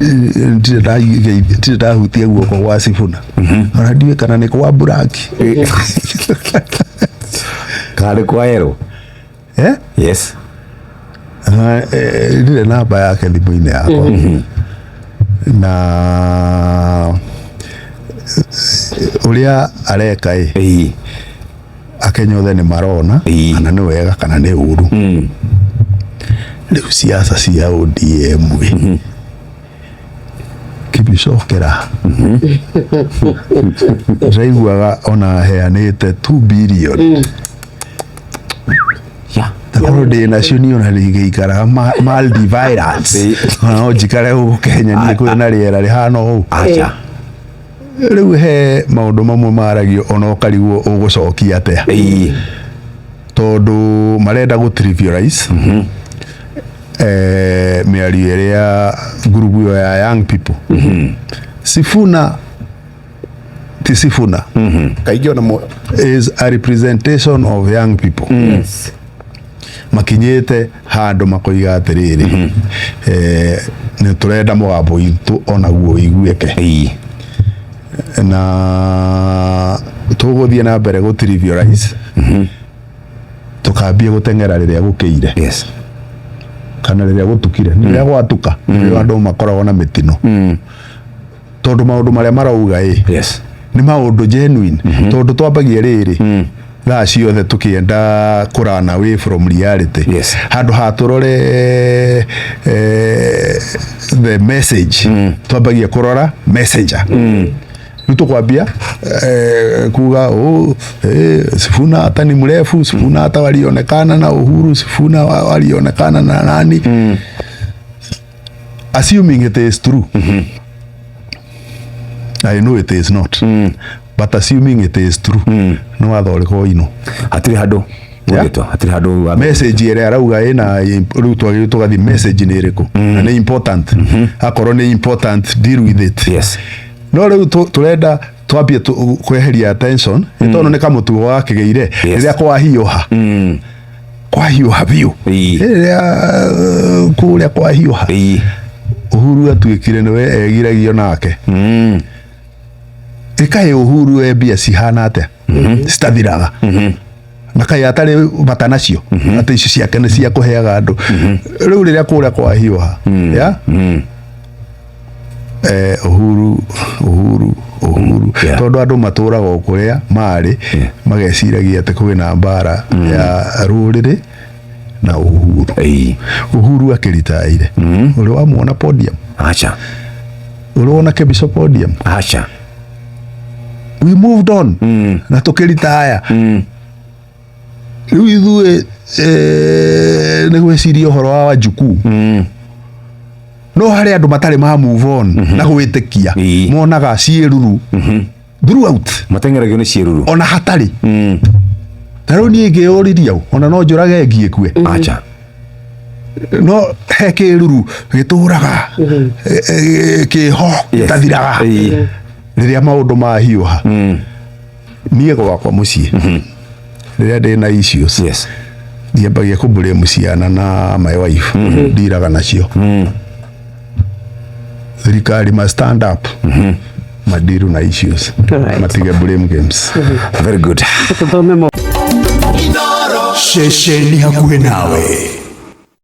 Ndirĩ ndahutia guoko gwa Sifuna, ona ndiũĩ kana nĩ kwa Buraki. Kana nĩ kwa yellow. Eh? Yes. Ah, ndirĩ namba yake thimũ-inĩ yakwa na ũrĩa areka ĩ, Akenya othe nĩ marona kana nĩ wega kana nĩ ũru. Rĩu siasa cia ODM ĩ, kĩbicokera ndĩraiguaga ona heanĩte 2 billion. Takorwo ndĩ nacio niĩ ona ndingĩikara Maldives Islands, ona no njikare gũkũ Kenya niĩ kwĩna rĩera rĩhana ũũ. Acha. Rĩu he maũndũ mamwe maragio ona ũkarigwo ũgũcokia atĩa, tondũ marenda gũ trivialize mĩario ĩrĩa ngurubu ĩyo ya young people. Sifuna ti Sifuna Kaingĩ ona is a representation of young people. Makinyĩte handũ makoiga atĩrĩrĩ, nĩ tũrenda mũgambo witũ onaguo ũiguĩke. Na tũgũthiĩ na mbere gũ trivialize, tũkambia gũteng'era rĩrĩa gũkĩire kana rĩrĩa gũtukire, rĩrĩa gwatuka, rĩrĩa andũ makoragwo na mĩtino, tondũ maũndũ marĩa marauga ĩ nĩ maũndũ genuine, tondũ twambagia rĩrĩ thaa ciothe tũkĩenda kũ run away from reality handũ ha tũrore the message, twambagia kũrora messenger. Rĩu tũkwambia kuga oh, Sifuna hata ni mrefu, Sifuna hata walionekana na Uhuru, Sifuna walionekana na nani, assuming it is true. I know it is not, but assuming it is true, nĩ wathondeka ino. Hatirĩ handũ ugĩtwo, hatirĩ handũ Message ĩrĩa arauga ĩna rĩu twagĩrĩirwo tũgathiĩ message nĩ ĩrĩkũ na nĩ important. Akorwo nĩ important, deal with it. No rĩu tũrenda twambie kweheria attention, nĩ tondũ nĩ kamũtugo gakĩgĩire rĩrĩa kwahiũha, kwahiũha biũ, rĩrĩa kũrĩa kwahiũha. Uhuru atuĩkire nĩwe egiragio nake. Ĩkaĩ Uhuru e mbia cihana atĩa citathiraga, na kaĩ atarĩ bata nacio, atĩ icio ciake nĩ cia kũheaga andũ. Rĩu rĩrĩa kũrĩa kwahiũha ya Uhuru, Uhuru, Uhuru, tondũ andũ matũraga o kũrĩa marĩ, mageciragia atĩ kwĩna mbara ya rũrĩrĩ na Uhuru. Uhuru akĩritaire, ũrĩ wamuona podium? Acha. Ũrĩ wona Kebiso podium? Acha. We moved on na tũkĩritaya. Rĩu ithuĩ nĩ gwĩciria ũhoro wa wajukuu, no harĩ andũ matarĩ ma move on na gwĩtĩkia, monaga ciĩruru throughout. Mateng'eragio nĩ ciĩruru. Ona hatarĩ ta rĩu niĩ ngĩyũriria ũ, ona no njũrage ngi ĩkue. Acha. No he kĩruru gĩtũraga kĩho gĩtathiraga rĩrĩa maũndũ mahiũha. Niĩ gwakwa mũciĩ, rĩrĩa ndĩ na issues, ndiambagia kũ blame ciana na my wife, ndiraga nacio. Thirikari ma stand up madiru na issues, matige blame games. Very good. Tũthome mo. Ceceni hakuhĩ nawe.